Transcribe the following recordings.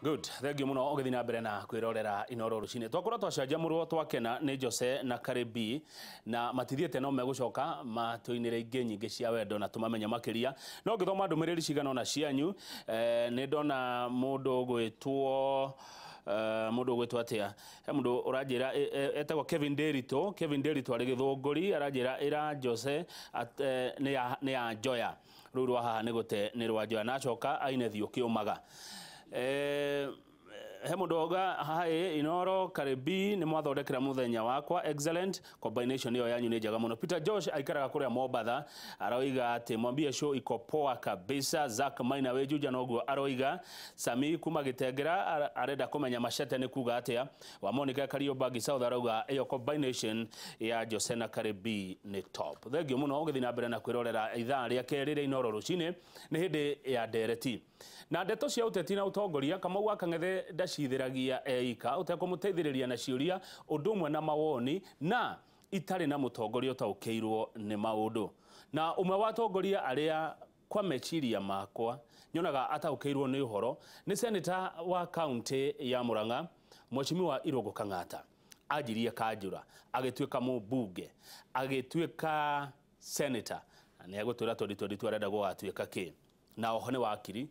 Good, thank you muno ũgĩthiĩ na mbere na kwĩrorera Inoro rũcinĩ. Twakorwo twacanjamũrwo twakena nĩ Jose na Karibi na matithiĩte no megũcoka matũinĩre ingĩ nyingĩ cia wendo na tũmamenye makĩria. No ngĩthoma ndũmĩrĩri cigana ũna cianyu, nĩ ndona mũndũ ũgwĩtwo mũndũ ũgwĩtwo atĩa, he mũndũ ũranjĩra etagwo Kevin Derito. Kevin Derito arĩ Gĩthũngũri, aranjĩra ĩra Jose nĩ ya njoya rũu rwa haha nĩ gũte nĩ rwa njoya, na acoka aine thiũ kĩũmaga. He mũndũ wauga hi Inoro Karibi, nĩ mwathondekera mũthenya wakwa, excellent combination ĩyo yanyu nĩ njega mũno. Peter Josh aikaraga kũrĩa Mombatha, aroiga atĩ mwambie show iko poa kabisa. Zack Maina wĩ Juja noguo aroiga. Sami kuma Gĩtengera arenda kũmenya machete nĩ kuga atĩa. Wa Monica Kariobangi South arauga ĩyo combination ya Jose na Karibi nĩ top. Thank you mũno ũgĩthiĩ na mbere na kwĩrorera ithaa rĩa kerĩ rĩa Inoro rũcinĩ. Nĩ hĩndĩ ya ndereti na ndeto cia ũteti na ũtongoria. Kamau wa Kang'ethe ndacithĩragia eika ũtekũmũteithĩrĩria na ciũria ũndũ ũmwe na mawoni, na itarĩ na mũtongoria ũtaũkĩirwo nĩ maũndũ. Na ũmwe wa atongoria arĩa kwa meciria makwa nyonaga ataũkĩirwo nĩ ũhoro nĩ seneta wa kaunti ya Murang'a, Mheshimiwa Irũngũ Kang'ata. Anjirie kanjũra, agĩtuĩka mũmbunge, agĩtuĩka senator, na nĩ egũtwĩra 2022 arenda gũgatuĩka kĩ. Na oho nĩ wakiri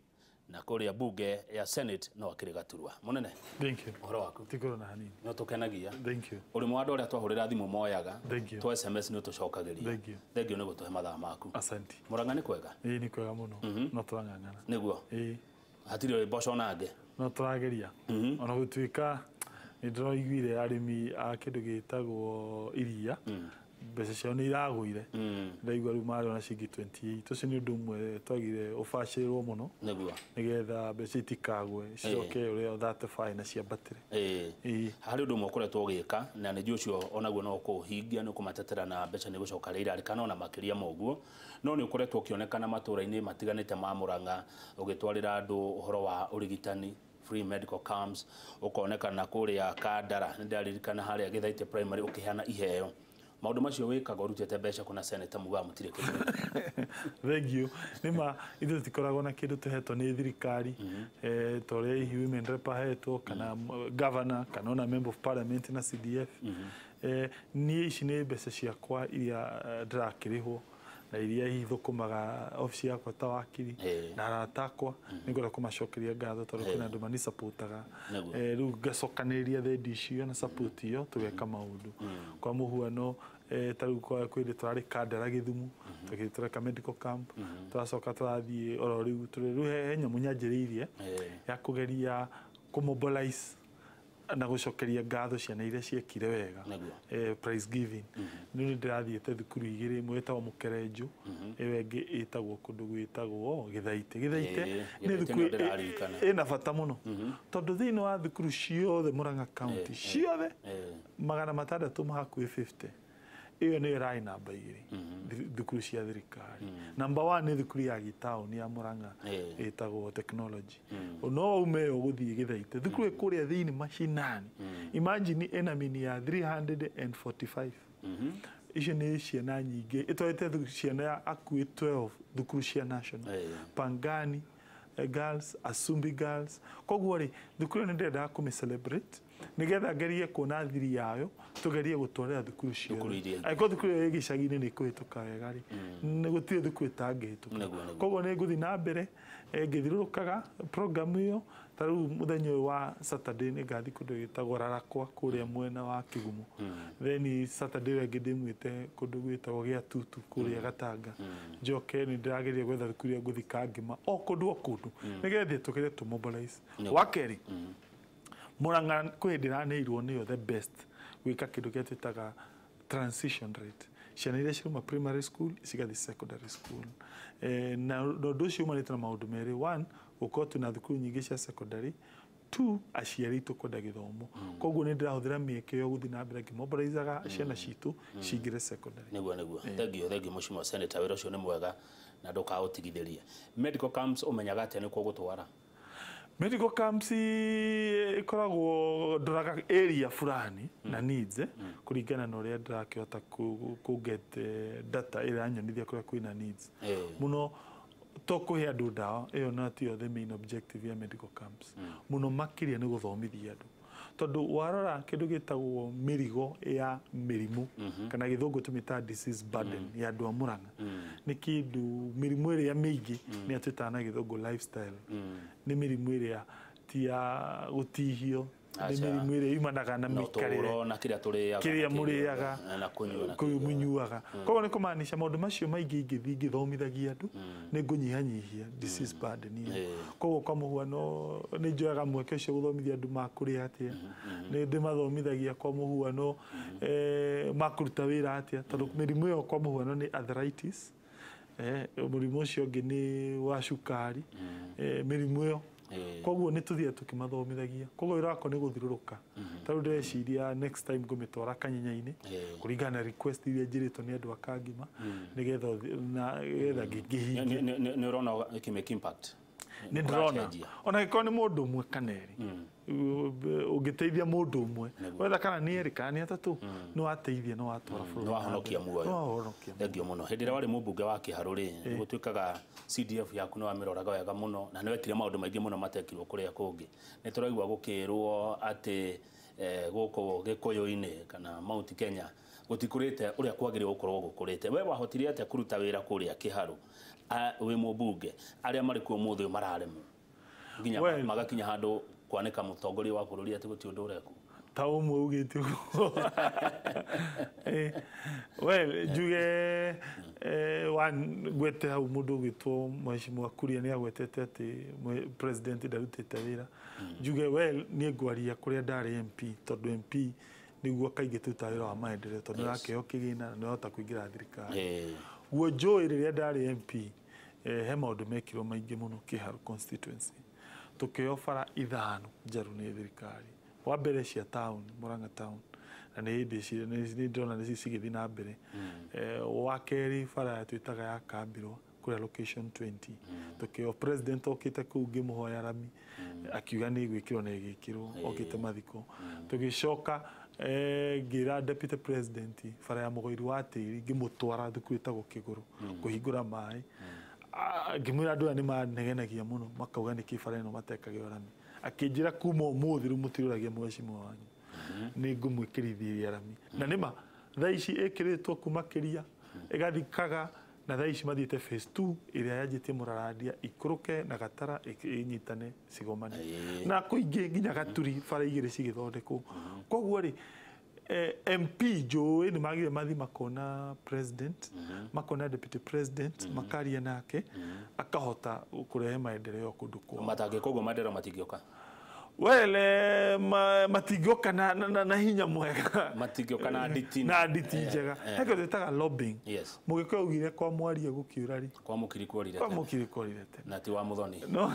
na kũrĩa bunge ya Senate no akĩrĩ gaturwa mũnene. Thank you. Ũhoro waku? Tikoro na hanini. No tũkenagia. Thank you. Ũrĩ mwa andũ arĩa twahũrĩra thimũ moyaga. Thank you. Twa SMS nĩ ũtũcokagĩria. Thank you. Thank you nĩ gũtũhe mathaa maku. Asante. Murang'a nĩ kwega? Ĩĩ, nĩ kwega mũno. No tũrang'ang'ana. Nĩguo. Ĩĩ. Hatirĩ mboco nangĩ? No tũrageria. Ona gũtuĩka nĩ ndĩraiguire arĩmi a kĩndũ gĩtagwo iria mbeca ciao nĩ iragũire, ndaigua rĩu marĩ ona ciringi 28. Ũcio nĩ ũndũ ũmwe twagire ũbacĩrĩrwo mũno nĩgetha mbeca itikagwe, cicoke ũrĩa 35 na ciambatĩre. Ĩĩ. Harĩ ũndũ ũmwe ũkoretwo ũgĩka na nĩ njũĩ ũcio onaguo no kũũhingia, nĩ ũkũmatetera na mbeca nĩ gũcoka rĩrĩa irarĩ kana ona makĩria ma ũguo, no nĩ ũkoretwo ũkĩonekana matũũra-inĩ matiganĩte ma Murang'a ũgĩtwarĩra andũ ũhoro wa ũrigitani, free medical camps, ũkonekana kũrĩa Kandara, nĩ ndaririkana harĩa Gĩthaitĩ Primary ũkĩheana iheo. Maũndũ macio wĩkaga ũrutĩte mbeca kũna seneta mugaga mũtirĩ kĩndũ? Thank you. Nĩma ithuĩ tũtikoragwo na kĩndũ tũhetwo nĩ thirikari, ta ũrĩa hihi women rep ahetwo kana governor kana ona member of parliament na CDF. Niĩ ici nĩ mbeca ciakwa iria ndĩrakĩrĩhwo na iria hihi thũkũmaga obici yakwa ta wakiri na arata akwa. Nĩ ngwenda kũmacokeria ngatho tondũ kwĩna andũ manisupportaga. Rĩu ngacokanĩrĩria thendi icio na support ĩyo tũgeka maũndũ. Kwa mũhuano, ta rĩu kwĩ hĩndĩ tũrarĩ Kandara Gĩthumo, tũgĩthiĩ tũreka medical camp, tũracoka tũrathiĩ oro rĩu rĩu he nyamũ nyanjĩrĩirie ya kũgeria kũmobilize na gũcokeria ngatho ciana iria ciekire wega, prize giving. Rĩu nĩ ndĩrathiĩte thukuru igĩrĩ, ĩmwe ĩtagwo Mũkerenjũ, ĩyo ĩngĩ ĩtagwo kũndũ gwĩtagwo Gĩthaitĩ. Gĩthaitĩ nĩ Gĩthaitĩ thukuru nĩyo ndĩraririkana. ĩna bata mũno tondũ thĩinĩ wa thukuru ciothe Murang'a County ciothe 600 ma hakuhĩ 50, ĩyo nĩyo ĩrarĩ namba 2 thukuru cia thirikari. Namba 1 nĩ thukuru ya gĩtaũni ya Murang'a ĩtagwo technology. No ume ĩyo gũthiĩ Gĩthaitĩ, thukuru ĩ kũrĩa thĩinĩ mashinani. Imagine ĩna mini ya 345. Icio nĩ ciana nyingĩ, ĩtwarĩte ciana akuĩ 12 thukuru cia national, Pangani Girls, Asumbi Girls. Koguo rĩ, thukuru ĩyo nĩ ndĩrendaga kũmĩ celebrate nĩgetha ngerie kuona thiri yayo, tũgerie gũtwarĩra thukuru Thukuru ciothe. iria ingĩ. Angĩkorwo thukuru ĩyo ĩ gĩcagi-inĩ nĩ ĩkũhĩtũka wega rĩ, nĩ gũtirĩ thukuru ĩtangĩhĩtũka. Nĩguo. Koguo nĩ ngũthiĩ na mbere ngĩthiũrũrũkaga program ĩyo. Ta rĩu mũthenya ũyũ wa Saturday nĩ ngathiĩ kũndũ gwĩtagwo Rarakwa kũrĩa mwena wa Kĩgumo. Then Saturday ĩyo ĩngĩ ndĩmwĩte kũndũ gwĩtagwo Gĩatutu kũrĩa Gatanga. Njoke nĩ ndĩrageria gwetha thukuru ĩrĩa ngũthiĩ Kangĩma, o kũndũ o kũndũ nĩgetha tũgerie tũ mobilize. Wa kerĩ, Murang'a kwĩ hĩndĩ ĩranĩirwo nĩyo the best gwĩka kĩndũ kĩrĩa twĩtaga transition rate, ciana iria cirauma primary school cigathiĩ secondary school. Na ũndũ ũcio umanĩte na maũndũ merĩ: one, gũkorwo twĩna thukuru nyingĩ cia secondary; two, aciari aitũ kwenda gĩthomo. Koguo nĩ ndĩrahũthĩra mĩeke ĩyo gũthiĩ na mbere ngĩmobilizaga ciana citũ cingĩre secondary. Nĩguo. Thank you, Mheshimiwa Senator. Wĩra ũcio nĩ mwega na ndũkaũtigithĩrie. Medical camps ũmenyaga atĩa nĩkuo gũtwara? Medical camps ĩkoragwo ndoraga area fulani na needs, kũringana na ũrĩa ndĩrakĩhota kũ get data ĩrĩa yanyonithia kũrĩa kwĩna needs mũno. To kũhe andũ ndawa ĩyo na tiyo the main objective ya medical camps. Mũno makĩria nĩ gũthomithia andũ, tondũ warora kĩndũ gĩtagwo mĩrigo ya mĩrimũ, kana gĩthũngũ tũmĩtaga disease burden ya andũ a Murang'a, nĩ kĩndũ mĩrimũ ĩrĩa mĩingĩ nĩ atwĩtaga na gĩthũngũ lifestyle. Nĩ mĩrimũ ĩrĩa ti ya gũtihio, nĩ Aca. mĩrimũ ĩrĩa yumanaga na na mĩikarĩre, ũtũũro na kĩrĩa tũrĩaga, kĩrĩa na mũrĩaga, na kũnyua na kũu kĩrĩa. mũnyuaga. Koguo nĩ kũmaanisha maũndũ macio maingĩ ingĩthiĩ ngĩthomithagia andũ, nĩ ngũnyihanyihia disease burden ĩyo. Koguo kwa mũhuano nĩ njoyaga mweke ũcio gũthomithia andũ makũrĩa atĩa, nĩ ndĩmathomithagia kwa mũhuano makũruta wĩra atĩa, tondũ mĩrimũ ĩyo kwa mũhuano nĩ arthritis, mũrimũ ũcio ũngĩ nĩ wa cukari, mĩrimũ ĩyo. Koguo nĩ tũthiaga tũkĩmathomithagia. Koguo wĩra wakwa nĩ gũthiũrũrũka. Ta rĩu ndĩreciria next time ngũmĩtwara Kanyenya-inĩ, kũringana na request iria njĩrĩtwo nĩ andũ a Kangima, nĩgetha nĩgetha ngĩhingie. Nĩ ũrona ĩkĩ-make impact? Nĩ ndĩrona. Ũracenjia. Ona gĩkorwo nĩ mũndũ ũmwe kana erĩ, ũngĩteithia mũndũ ũmwe wetha kana nĩ erĩ kana nĩ atatũ, nĩ wateithia, nĩ watwara bũrũri Nĩ wahonokia na mbere. muoyo. Nĩ wahonokia. Thengiũ mũno. Hĩndĩ ĩrĩa warĩ mũmbunge wa Kĩharũ rĩ, nĩ gũtuĩkaga CDF yaku nĩ wamĩroraga wega mũno, na nĩ wekire maũndũ maingĩ mũno matekirwo kũrĩa kũngĩ. Nĩ tũraigua gũkĩrwo atĩ gũkũ Gĩkũyũ-inĩ kana Mount Kenya gũtikũrĩte ũrĩa kwagĩrĩirwo gũkorwo gũkũrĩte. We wahotire atĩa kũruta wĩra kũrĩa Kĩharũ wĩ mũmbunge, arĩa marĩ kuo ũmũthĩ ũyũ mararemwo nginya Well- magakinya handũ kwanĩka mũtongoria wa bũrũri atĩ gũtirĩ ũndũ ũrekwo? Ta ũmwe ugĩte ũguo. Well, njuge ngwete hau mũndũ ũgwĩtwo Mheshimiwa Kuria nĩ agwetete atĩ president ndarutĩte wĩra. Njuge well, niĩ ngwaria kũrĩa ndarĩ MP, tondũ MP nĩguo kaingĩ tũrutaga wĩra wa maendeleo, tondũ nĩ ũrakĩheo kĩgĩna na nĩ ũrahota kũingĩra thirikari. Guo njũĩ rĩrĩa ndarĩ MP, he maũndũ mekirwo maingĩ mũno Kĩharũ constituency. Tũkĩheo bara ithano njerũ nĩ thirikari. Wa mbere cia town, Murang'a town, na nĩ hĩndĩ nĩ ndĩrona nĩ cigĩthiĩ na mbere. Wa kerĩ bara twĩtaga ya Kambirwa kũrĩa location 20. Tũkĩheo, president okĩte kũu ngĩmũhoya rami, akiuga nĩ ĩgwĩkĩrwo na ĩgĩkĩrwo okĩte mathiko. Tũgĩcoka ngĩra deputy president bara ya Mũgoiri wa tĩri, ngĩmũtwara thukuru ĩtagwo Kĩgũrũ kũhingũra maĩ. Ngĩmwĩra andũ aya nĩ manegenagia mũno makauga nĩkĩ bara ĩno matekagĩrwo rami. Akĩnjĩra kuma ũmũthĩ rĩu mũtirũragia mheshimiwa wanyu, nĩ ngũmwĩkĩrithĩria rami. Na nĩma thaa ici ĩkĩrĩtwo kuma kĩria ĩgathikaga, na thaa ici mathiĩte phase 2 ĩrĩa yanjĩtie Mũrarandia ikũrũke na Gatara ĩnyitane cigomane, na kũingĩ nginya Gaturi bara igĩrĩ cigĩthondekwo. Koguo rĩ, MP njũĩ nĩ magire mathi makona president, makona deputy president, makaria nake akahota kũrehe maendeleo kũndũ kwao. Matangĩka ũguo maendeleo matingĩũka. Well, matingĩũka na hinya mwega. Matingĩũka na nditi. Na nditi njega. He kĩndũ twĩtaga lobbying. Mũgĩkũyũ augire kwa mwaria gũkiura ri Kwa mũkiri kworire kwa tene. Mũkiri kworire tene. Na ti wa mũthoni. No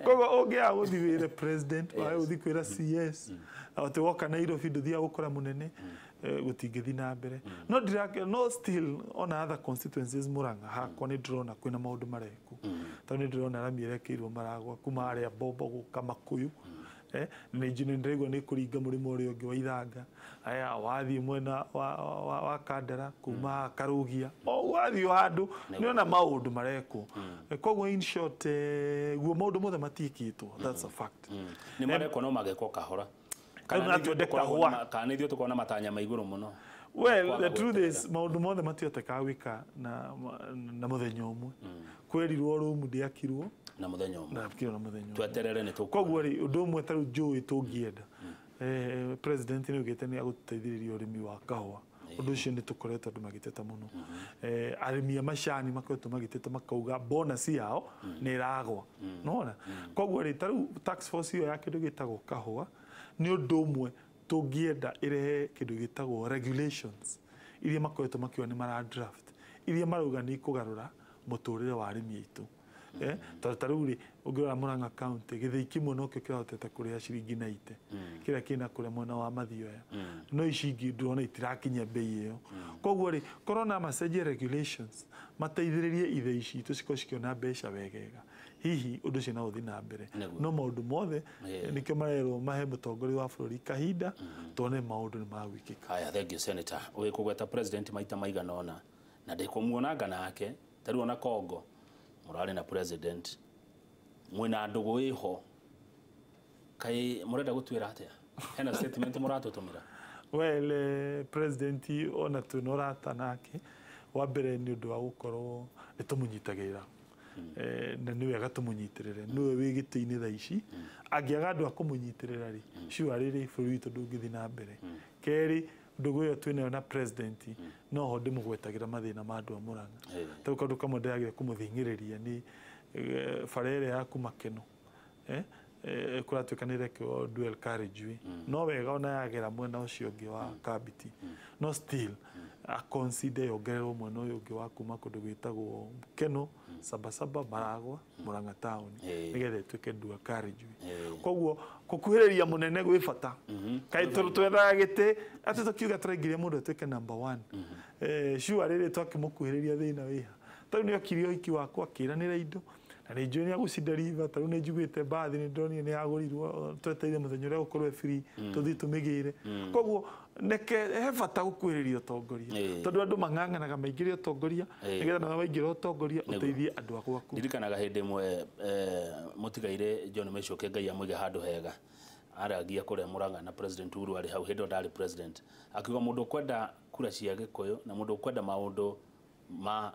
koguo ũngĩaga gũthiĩ wĩre president, wage gũthiĩ kwĩra CS atĩ woka Nairobi ndũthiaga gũkora mũnene, gũtingĩthiĩ na mbere. No no still ona other constituencies, Murang'a hakwa nĩ ndĩrona kwĩna maũndũ marekwo, tondũ nĩ ndĩrona rami ĩrekĩirwo Maragwa kuma harĩa Bombo gũka Makuyu. Nĩ ndĩraigua nĩ kũringa mũrĩmo ũrĩa ũngĩ wa Ithanga. Aya wathiĩ mwena wa Kandara kuma Karugia, o wathiĩ o handũ nĩ ona maũndũ marekwo. Koguo in short, guo maũndũ mothe matiĩkĩtwo, that's a fact. Nĩ marekwo no magekwo kahora. Rĩu Kana nĩ ithuĩ twende tũkoragwo kahũa. kana nĩ ithuĩ tũkoragwo na matanya ma igũrũ mũno. Well, Kwaga the truth gweterera. is maũndũ mothe matihotekaga gwĩka na mũthenya ũmwe. Kwerirwo rumu ndĩakirwo Na mũthenya ũmwe. Na mũthenya ũmwe. Tweterere nĩ tũkuona. Koguo rĩ, ũndũ ũmwe ta rĩu njũĩ tũngĩenda, president nĩ augĩte nĩ agũteithĩrĩria ũrĩmi wa kahũa. Ũndũ ũcio nĩ tũkoretwo andũ magĩteta mũno. Arĩmi a macani makoretwo magĩteta makauga bonus yao nĩ ĩragwa, nona. Koguo rĩ, ta rĩu task force ĩyo ya kĩndũ gĩtagwo kahũa nĩ ũndũ ũmwe tũngĩenda ĩrehe kĩndũ gĩtagwo regulations iria makoretwo makiuga nĩ mara draft, iria marauga nĩ ikũgarũra mũtũrĩre wa arĩmi aitũ. Tondũ ta rĩu rĩ, ũngĩrora Murang'a county, gĩthĩi kĩmwe nokĩo kĩrahotete kũrĩha ciringi 90, kĩrĩa kĩna kũrĩa mwena wa Mathioya, no ici ingĩ ndĩrona itirakinyia bei ĩyo. Koguo rĩ, korwo na macenjie regulations mateithĩrĩrie ithĩi citũ cikorwo cikĩona mbeca wegega, hihi ũndũ ũcio no ũthiĩ na mbere. No maũndũ mothe nĩkĩo marerwo mahe mũtongoria wa bũrũri kahinda tuone maũndũ nĩ magwĩkĩka. Haya, thank you senator. Wĩ kũgweta president maita maigana ũna na ndĩkũmuonanga nake ta rĩu ona Kongo. Mũrarĩ na president, mwĩna ndũgũ ĩho, kaĩ mũrenda gũtuĩra atĩa? Hena statement mũratũtũmĩra? Well, president ona twĩna ũrata nake. Wa mbere nĩ ũndũ wa gũkorwo nĩ tũmũnyitagĩrĩra. Na nĩ wega tũmũnyitĩrĩre, nĩwe wĩ gĩtĩ-inĩ thaa ici. Angĩaga andũ a kũmũnyitĩrĩra rĩ, sure rĩrĩ bũrũri witũ ndũngĩthiĩ na mbere. Kerĩ, ndũgũ ĩyo twĩnayo na president, noho ndĩmũgwetagĩra mathĩna ma andũ a Mũrang'a. Tarĩu kaũndũ kamwe ndĩragĩra kũmũthing'ĩrĩria nĩ bara ĩrĩa ya kuma Keno, kũratuĩka nĩ ĩrekĩrwo dual carriageway. No wega ona yagera mwena ũcio ũngĩ wa Kabiti, no still a consider yongererwo mwena ũyũ ũngĩ wa kuma kũndũ gwĩtagwo Keno, Sabasaba, Maragwa, Murang'a town, nĩgetha ĩtuĩke dual carriageway. Koguo gũkuhĩrĩria mũnene gwĩ bata. Kaĩ twethaga gĩtĩ atĩ tũkiuga tũraingĩria mũndũ atuĩke number one? Sure rĩrĩ twakĩmũkuhĩrĩria, thĩna wĩha? Tarĩu nĩ okire ũhiki wakwa akĩranĩra indo na nĩ njũĩ nĩ agũcideliver. Tarĩu nĩ njiguĩte mbathi, nĩ ndonire nĩ yagũrirwo, twetereire mũthenya ũrĩa gũkorwo e free tũthiĩ tũmĩgĩre. Koguo neke he bata gũkuhĩrĩria ũtongoria, tondũ andũ mang'ang'anaga maingĩre ũtongoria nĩgetha nawe waingĩra ũtongoria ũteithie andũ a gwaku. Ndirikanaga hĩndĩ ĩmwe, mũtigaire John Michuki, Ngai amũige handũ hega, aragia kũrĩa Mũrang'a na President Uhuru arĩ hau, hĩndĩ ĩyo ndarĩ president, akiuga mũndũ ũkwenda kura cia Gĩkũyũ na mũndũ ũkwenda maũndũ ma